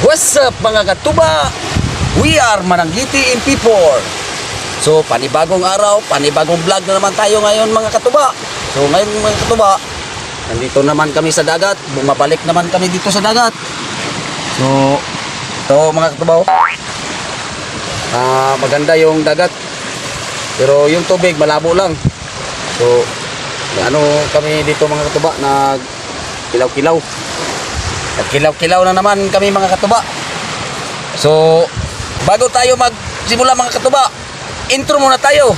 What's up, mga katuba? We are Mananggiti MP4. So panibagong araw, panibagong vlog na naman tayo ngayon, mga katuba. So ngayon, mga katuba, nandito naman kami sa dagat. Bumabalik naman kami dito sa dagat. So ito, mga katuba, oh. Ah, maganda yung dagat. Pero yung tubig, malabo lang. So ano kami dito, mga katuba, nag kilaw-kilaw. Nagkilaw-kilaw na naman kami, mga katuba. So, bago tayo magsimula, mga katuba, intro muna tayo.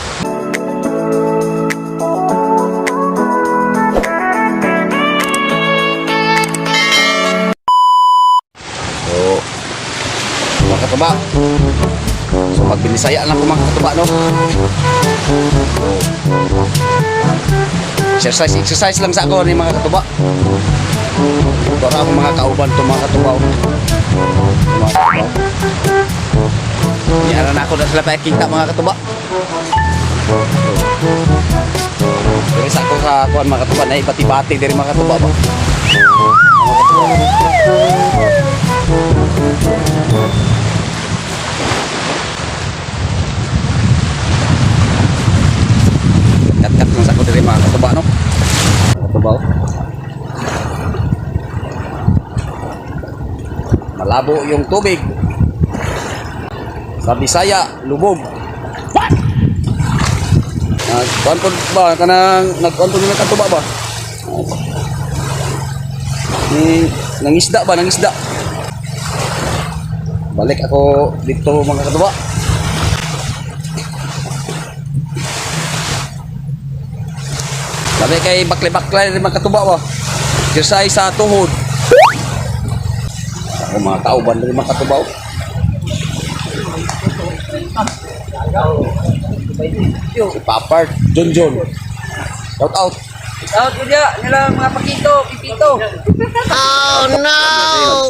So, mga katuba. So, magbinisaya lang ko, mga katuba, no? So, exercise, exercise lang sa ako ni mga katuba. Para akong mga kauban to, mga katuba, oh. Mga katuba. Yara na ako na sila pakikita, mga katuba. Pero sa ako sa kuan, mga katuba, na ibati-bati diri, mga katuba ba. Mga katuba. Kat-kat lang sa ako diri, mga katuba, no. Mga katuba, oh. Malabo yung tubig. Sa Bisaya, lubog. What? Nagkuan po ba kanang nagkuan po nila katuba ba? Ni nangisda ba, nangisda. Balik ako dito, mga katuba. Sabi kay bakle-bakle rin, mga katuba ba. Exercise sa tuhod. Ako mga kauban rin, mga katuba, oh. Si Papart, John John. Shout out. Out ko dya, nila mga Pakito, Pipito. Oh no!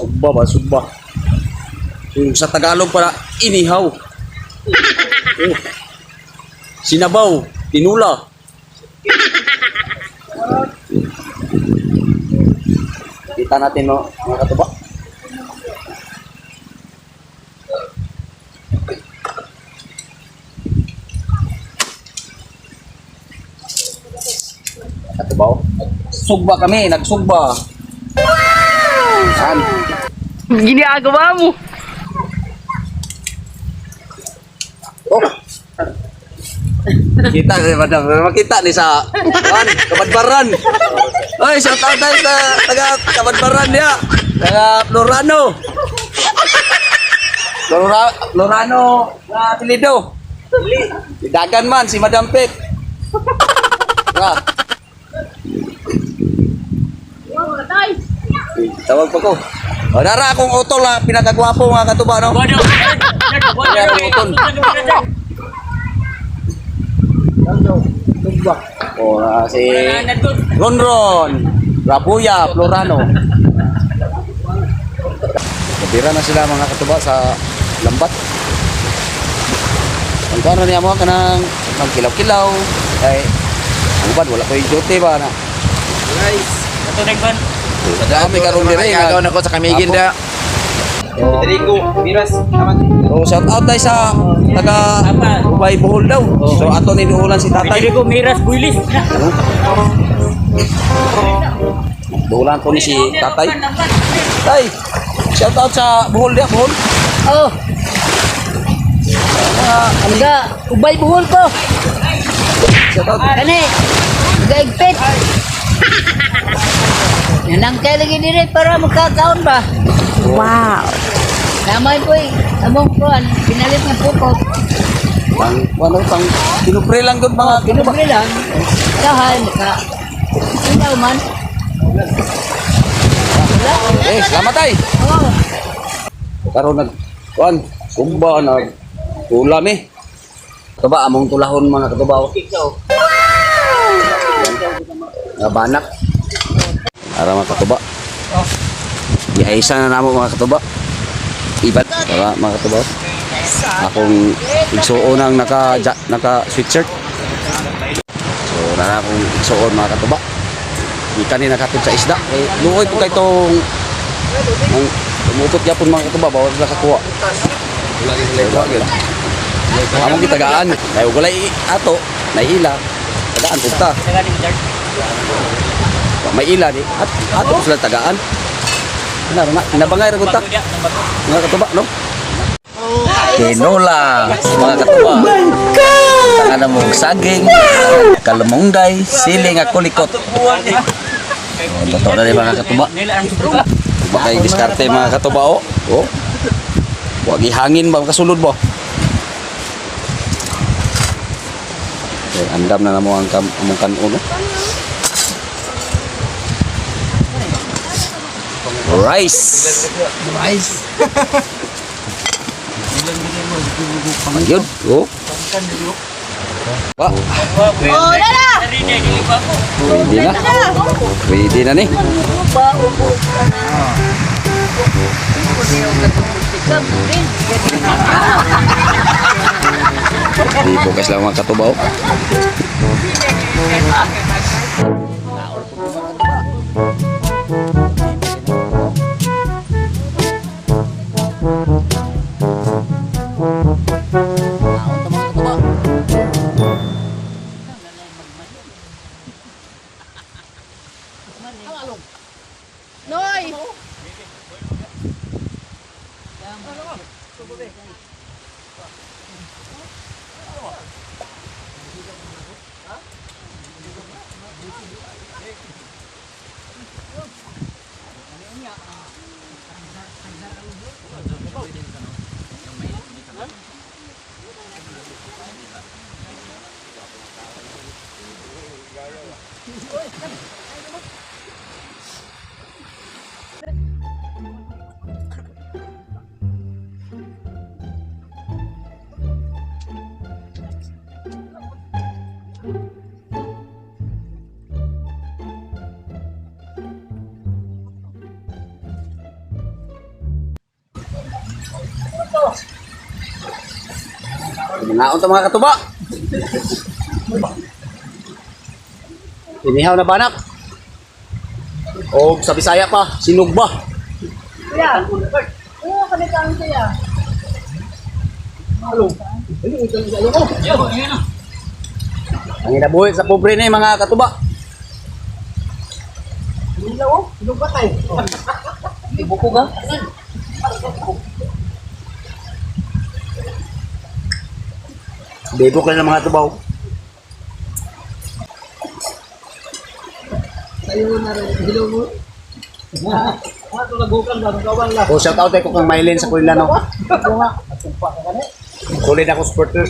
Sugba ba? Sugba. Yung sa Tagalog pala, inihaw. Oh. Sinabaw, tinula. Kita natin, no, mga katuba. Katuba, oh. Sugba kami, nagsugba. Saan? Ginagawa mo. Oh. Kita ni madam, makita ni sa kan Kabadbaran. Oy, shout out tayo sa taga Kabadbaran niya. Taga Florano. Florano na apelyido. Dagan man si Madam Pet. Ra. Tawag pa ko. O, nara akong utol na pinakagwapo, mga katuba, no? Nara akong utol. O, si Ronron, Rabuya, Florano. Kabira na sila, mga katuba, sa lambat. Ang kuano niya mo kanang magkilaw-kilaw kay ang uban wala ko yung duty ba na. Guys, ito nagban. Dami karon dire. Agaw na ko sa kamigin da. Rodrigo, Miras, So shout out tayo sa taga Ubay Bohol daw. So ato ni duulan si tatay. Rodrigo Miras Builis. Duulan ko ni si tatay. Tay, shout out sa Bohol dia, Bohol. Oh. Taga Ubay Bohol ko. Shout out. Kani. Taga Igpit. Nanang kay lagi dire para makakaon ba. Wow. Namay po among kuan pinalit nga pukot. Pang ano, pang kinupre lang doon, mga katuba. Pinubre lang. Kahay maka. Ilaw man. Wala. Eh, salamat tay. Oh. Karon nag kuan, sumba nag ulam eh. Katuba, among tulahon, mga katuba, oh. Mga banak. Ara, mga katuba. Giaysa na namo, mga katuba. Iba para, mga katuba, oh. Akong igsuon ang naka sweatshirt. So, nara akong igsuon, mga katuba. Di kani nakatid sa isda. Eh, luoy po kay tong ang Tumutot gyapon, mga katuba, bawal sila kakuha. Wala gyud. Among gitagaan. Kay walay ato, naila. Tagaan pud ta. May ila di. At ato sila tagaan. Na na nabangay ra gud ta. Mga katuba, no? Tinola, mga katuba. Oh my God! Tanga na mong saging, kalamungday, sili nga kulikot. Oh, totoo na rin, mga katuba. Baka yung diskarte, mga katuba, oh. Oh. Wag ihangin ba, makasulod ba? Okay, andam na namo ang among kanon, no? Rice. Rice. Ang yun. Oh. Ba, Oh, dala! pwede na. Pwede na ni. Di bukas lang, mga katuba, oh. Noy! Mga to, mga katuba. Inihaw na banak. O sa Bisaya pa, sinugba. Kuya! Oo, kami kuya. Ang inabuhi sa pobre ni, mga katuba. Ibuko ka? Bebo ka na, mga tubaw. Oh, shout out ko kang Mylene sa Kulilan, no. Solid ako supporter.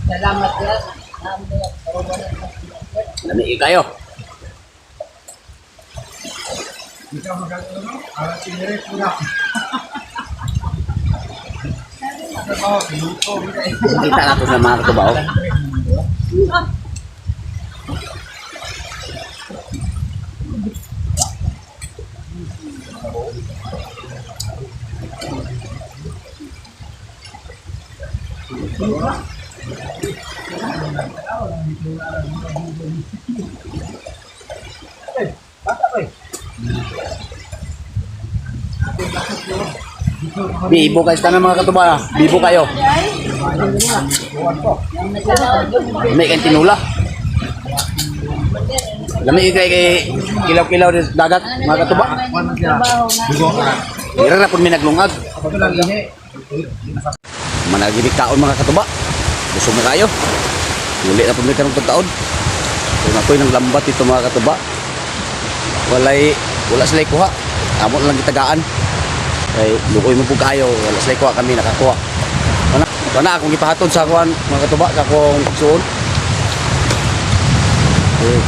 Salamat ya. Lami kayo. Kita na to sa mga katubaw. Bibo kayo sa mga katuba. Bibo kayo. Lami kay tinula. Lami kay kay kilaw-kilaw sa dagat, mga katuba. Ira ra pud mi naglungag. Managinig kaon, mga katuba. Busog na kayo. Muli na pud mi karong taon. Kung ako'y nang lambat ito, mga katuba. Walay wala sila kuha. Amo na lang gitagaan. Kay lukoy mo po kayo, wala sila kuha, kami nakakuha. Wala, wala akong gipahatod sa kuan, mga katuba, sa akong pagsuon. Eh.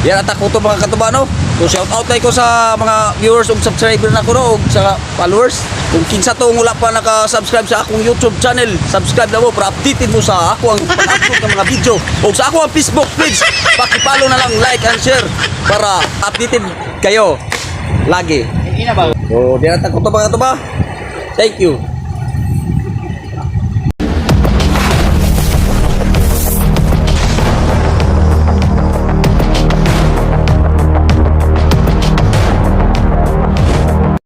Yan at ako to, mga katuba, no. So shout out kay ko sa mga viewers ug subscriber na ko, no, ug sa followers. Kung kinsa to wala pa naka-subscribe sa akong YouTube channel, subscribe na mo para updated mo sa ako ang pag-upload ng mga video ug sa ako ang Facebook page. Paki-follow na lang, like and share para updated kayo lagi. So, di na ko to, mga katuba. Thank you.